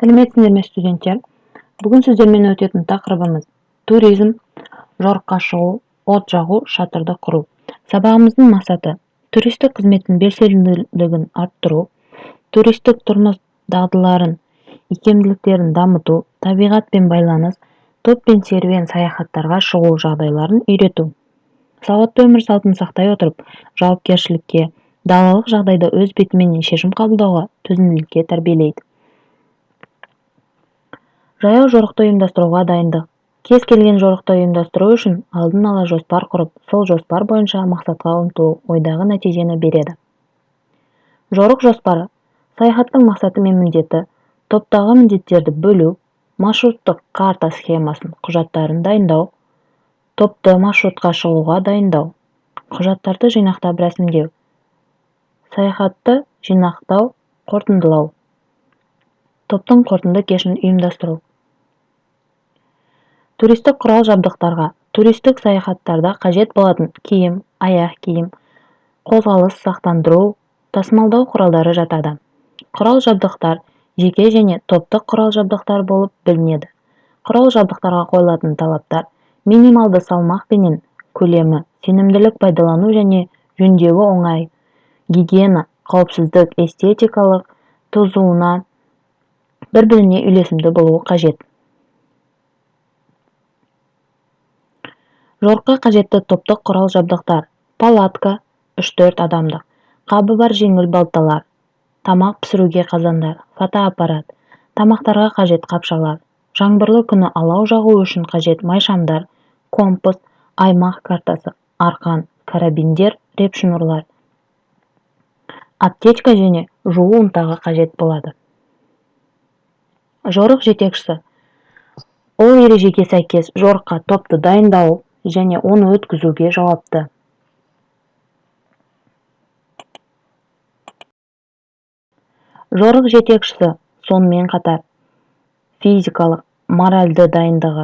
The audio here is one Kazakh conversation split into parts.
Сәлеметсіңдер ме, студенттер! Бүгін сіздермен өтетін тақырыбымыз: туризм, жорыққа шығу, от жағу, шатырды құру. Сабағымыздың мақсаты: туристік қызметтің белсенділігін арттыру, туристік тұрмыс дағдыларын, икемділіктерін дамыту, табиғатпен байланыс, топпен серуен саяхаттарға шығу жағдайларын үйрету, салауатты өмір салтын сақтай отырып, жауапкершілікке, далалық жағдайда өз бетіменен шешім қабылдауға, төзімділікке тәрбиелейді. Жаяу жорықты ұйымдастыруға дайындық. Кез келген жорықты ұйымдастыру үшін алдын ала жоспар құрып, сол жоспар бойынша мақсатқа ұмтылу ойдағы нәтижені береді. Жорық жоспары: саяхаттың мақсаты мен міндеті, топтағы міндеттерді бөлу, маршруттық карта схемасын, құжаттарын дайындау, топты маршрутқа шығуға дайындау, құжаттарды жинақтап рәсімдеу, саяхатты жинақтау, қорытындылау, топтың қорытынды кешін ұйымдастыру. Туристік құрал-жабдықтарға туристік саяхаттарда қажет болатын киім, аяқ киім, қозғалыс, сақтандыру, тасымалдау құралдары жатады. Құрал-жабдықтар жеке және топтық құрал-жабдықтар болып бөлінеді. Құрал-жабдықтарға қойылатын талаптар: минималды салмақ пенен көлемі, сенімділік, пайдалану және жөндеуі оңай, гигиена, қауіпсіздік, эстетикалық, тозуына, бір-біріне үйлесімді болуы қажет. Жорыққа қажетті топтық құрал-жабдықтар: палатка 3-4 адамдық, қабы бар жеңіл балталар, тамақ пісіруге қазандар, фотоаппарат, тамақтарға қажет қапшалар, жаңбырлы күні алау жағу үшін қажет майшамдар, компас, аймақ картасы, арқан, карабиндер, репшнурлар, аптечка және жуу ұнтағы қажет болады. Жорық жетекшісі: ол ережеге сәйкес жорыққа топты дайындау және оны өткізуге жауапты. Жорық жетекшісі сонымен қатар физикалық, моральды дайындығы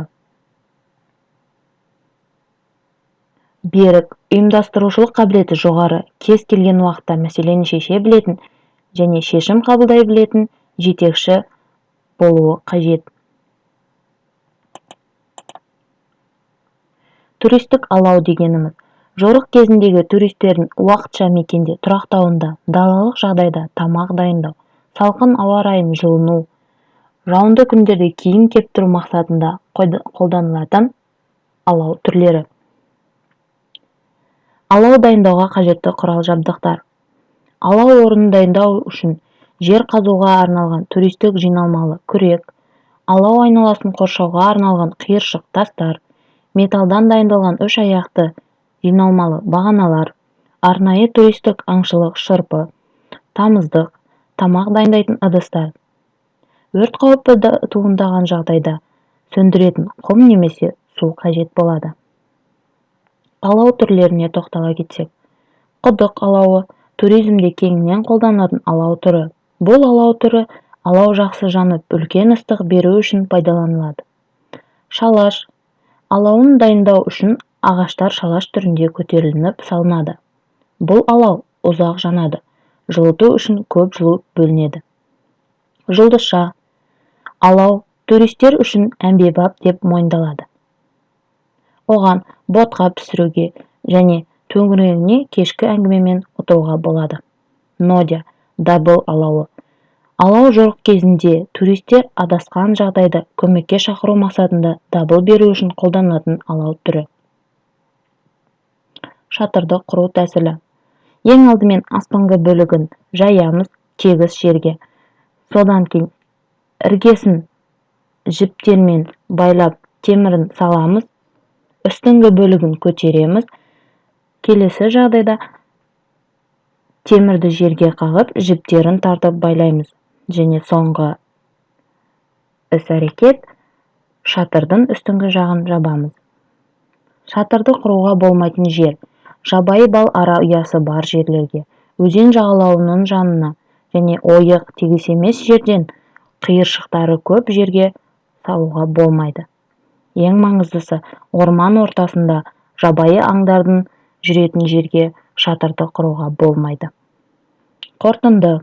берік, ұйымдастырушылық қабілеті жоғары, кез келген уақытта мәселені шеше білетін және шешім қабылдай білетін жетекші болуы қажет. Туристік алау дегеніміз: жорық кезіндегі туристердің уақытша мекенде тұрақтауында далалық жағдайда тамақ дайындау, салқын ауа райын жылыну, жауынды күндерде киім кептіру мақсатында қолданылатын алау түрлері. Алау дайындауға қажетті құрал-жабдықтар. Алау орнын дайындау үшін жер қазуға арналған туристік жиналмалы күрек, алау айналасын қоршауға арналған қиыршық тастар, металдан дайындалған үш аяқты жиналмалы бағаналар, арнайы туристік аңшылық шырпы, тамыздық, тамақ дайындайтын ыдыстар, өрт қаупі туындаған жағдайда сөндіретін құм немесе су қажет болады. Алау түрлеріне тоқтала кетсек, құдық алауы: туризмде кеңінен қолданылатын алау түрі. Бұл алау түрі алау жақсы жанып, үлкен ыстық беру үшін пайдаланылады. Шалаш алауын дайындау үшін ағаштар шалаш түрінде көтерілініп салынады. Бұл алау ұзақ жанады, жылыту үшін көп жылу бөлінеді. Жұлдызша алау туристер үшін әмбебап деп мойындалады. Оған ботқа пісіруге және төңірегіне кешкі әңгімемен отыруға болады. Нодя дабыл алауы. Алау жорық кезінде туристер адасқан жағдайда көмекке шақыру мақсатында дабыл беру үшін қолданылатын алау түрі. Шатырды құру тәсілі. Ең алдымен астыңғы бөлігін жаямыз тегіс жерге. Содан кейін іргесін жіптермен байлап, темірін саламыз. Үстіңгі бөлігін көтереміз. Келесі жағдайда темірді жерге қағып, жіптерін тартып байлаймыз. Және соңғы іс-әрекет: шатырдың үстіңгі жағын жабамыз. Шатырды құруға болмайтын жер: жабайы бал ара ұясы бар жерлерге, өзен жағалауының жанына және ойық, тегіс емес жерден қиыршықтары көп жерге салуға болмайды. Ең маңыздысы, орман ортасында жабайы аңдардың жүретін жерге шатырды құруға болмайды. Қорытынды.